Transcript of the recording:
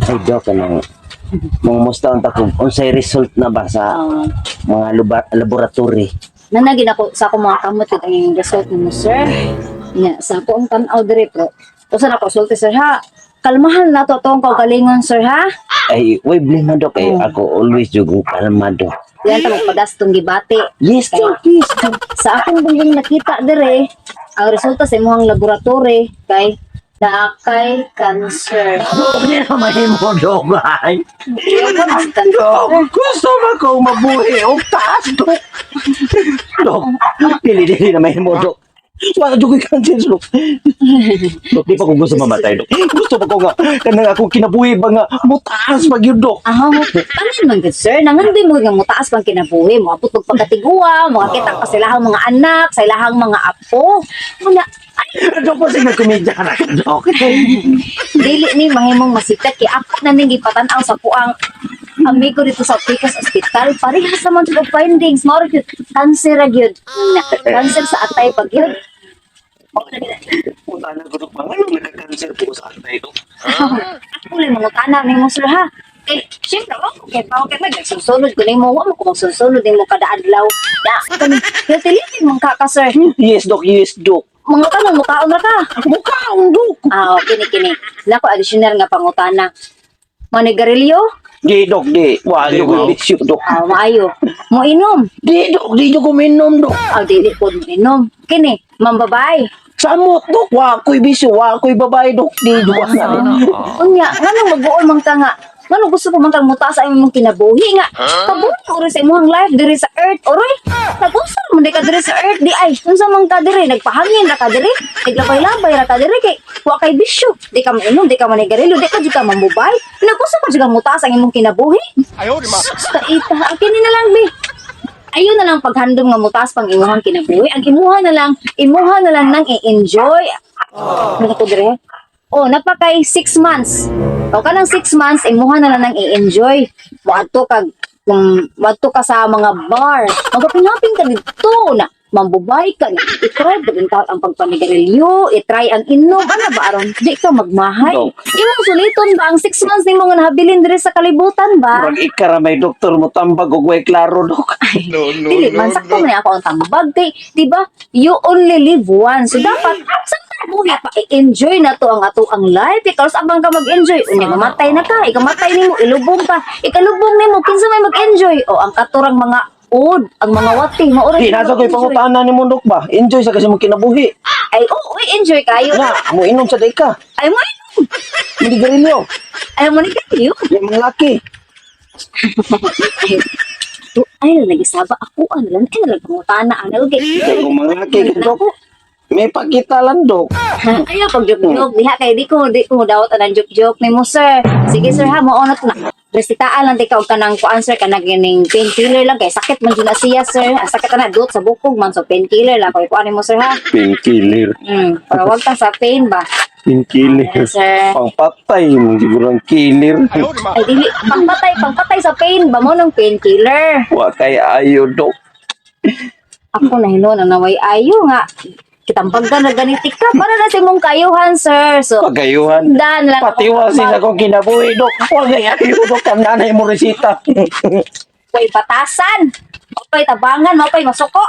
Ay, Dok, kanang mangumusta unta kung unsay result na ba sa mga laboratory. Nanagin ako sa akong mga kamot kag ang result nimo, sir. Nya sa ako ang tan-aw dire, pero usa na ko sulti, sir, ha. Kalmahan na to tong kaugalingon, sir, ha. Ay, way blame, Dok. Ay, Oh. ako always jud ko kalma, Dok. Yan ta magpadastong gibati. Yes, Dok. Yes, Dok. Sa akong bunggong nakita dire, ang resulta sa imong laboratory kay naa kay cancer. Dok, di na mahimo, Dok. Ay. Cancer. Dok, gusto ba kong mabuhi og taas, Dok? Dok, dili, dili na mahimo, Dok. Wala jud ko'y cancer, Dok. Dok, di pa ko gusto mamatay, Dok. Gusto pa ko nga, kanang akong kinabuhi ba nga, mutaas pa gyud, Dok. Ah, tanan man gud, sir, nangandoy mo nga mutaas pang kinabuhi mo, abot og pagkatiguwa, makakita ka sa ilahang mga anak, sa ilahang mga apo. Una, ay, Dok, kasi nagkomedya ka na, Dok. dili ni mahimong masikat kay ako na ning gipatan-aw sa kuang amigo dito sa Pikas Hospital. Parehas naman sila og findings. Mao ra gyud cancer ra gyud. Na, cancer sa atay pag gyud. Punta na ko, Dok. Mga nagka-cancer po sa atay, Dok. Ako lang mga tanan nimo, sir, ha. Eh, syempre, oh, okay pa, okay, may susunod ko nimo, wa mo ko magsusunod nimo kada adlaw. Ya, kani, healthy living man ka ka, sir. Yes, Dok. Yes, Dok. Mga tanong, mukaon ra ka. Mukhaon, Dok. Ah, okay, kini kini. Nako, additional nga pangutana. Manigarilyo? Di, Dok, di. Wala Di, ko wow. bisyo, Dok. Ah, maayo. Mo inom? Di, Dok. Di ko minom, Dok. Ah, dili ko inom. Kini, mambabay. Samot, Dok. Wa ko'y bisyo. Wa ko'y babae, Dok. Di, Dok. Unya, nganong mag-uol man ka nga? Nganong gusto ko man kang mutaas sa imong kinabuhi nga? Kabuhi uri sa imong life diri sa earth, oroy. Nag-usa man di ka diri sa earth di ay. Unsa man ka diri, nagpahangin ra ka diri, naglabay-labay ra ka diri kay wa kay bisyo. Di ka mainom, di ka manigarilyo, di ka jud ka mamubay. Nag-usa pa jud kang mutaas ang imong kinabuhi. Sus, kaita. Ang kini na lang, be. Ayun na lang paghandom nga mutaas pang imuhang kinabuhi. Ang imuha na lang nang i-enjoy. Ano ko dire? Oh, napakay 6 months. O kanang 6 months, imuha na lang nang i-enjoy. Moadto ka kung moadto ka sa mga bar. Magapinaping ka dito na mambubay ka na. I-try ba din ang pagpanigarilyo, i-try ang inom, ano ba aron? Di ka magmahay. No. Imong suliton ba ang 6 months nimo nga nahabilin diri sa kalibutan ba? Murag ikaramay, doktor, mo tambag og way klaro, Dok. No, no, Dili no, man sakto no. man ako ang tambag kay, di ba? You only live once. So dapat sa buhi pa i-enjoy na to ang ato ang life. Ikaw sa abang ka mag-enjoy, unya mamatay na ka, ikamatay nimo, ilubong ka, ikalubong nimo, kinsa may mag-enjoy? O ang katurang mga od, ang mga wati, maura Di, nasa ko'y pangutana ni mo, Dok ba? Enjoy sa kasi mong kinabuhi. Ay, oo, oh, enjoy kayo. Na, mo inom sa day ka. Ay mo inom. Manigarilyo. Ay mo ni kayo. Yung mga laki. Ay, to, ay, nagisaba ako, ano lang, ay, nalang pangutana, ano, okay. Kaya kung mga laki, Dok. May pakita lang, Dok. Ayaw pag joke-joke diha kay di ko dawat anang joke-joke nimo, sir. Sige, sir, ha, mo na to na. Resitaan lang di ka og kanang kuan, sir, kanang gining painkiller lang kay sakit man jud na siya, sir. Ang sakit na dot sa bukog man, so painkiller lang kay kuan nimo, sir, ha. Painkiller. Para wag ka sa pain ba. Painkiller. Ayan, sir. Pangpatay mo siguro ang killer. Ay dili pangpatay, pangpatay sa pain ba mo ng painkiller. Wa kay ayo, Dok. Ako na hinuon ang naway ayo nga kitambaggan na ganiti ka para na sa imong kayuhan, sir. So Pagayuhan. dan lang ako Patiwasin akong kinabuhi, Dok. Wa kay ayo, Dok. Ang nanay mo resita. Way batasan. Mapay tabangan, mapay masuko.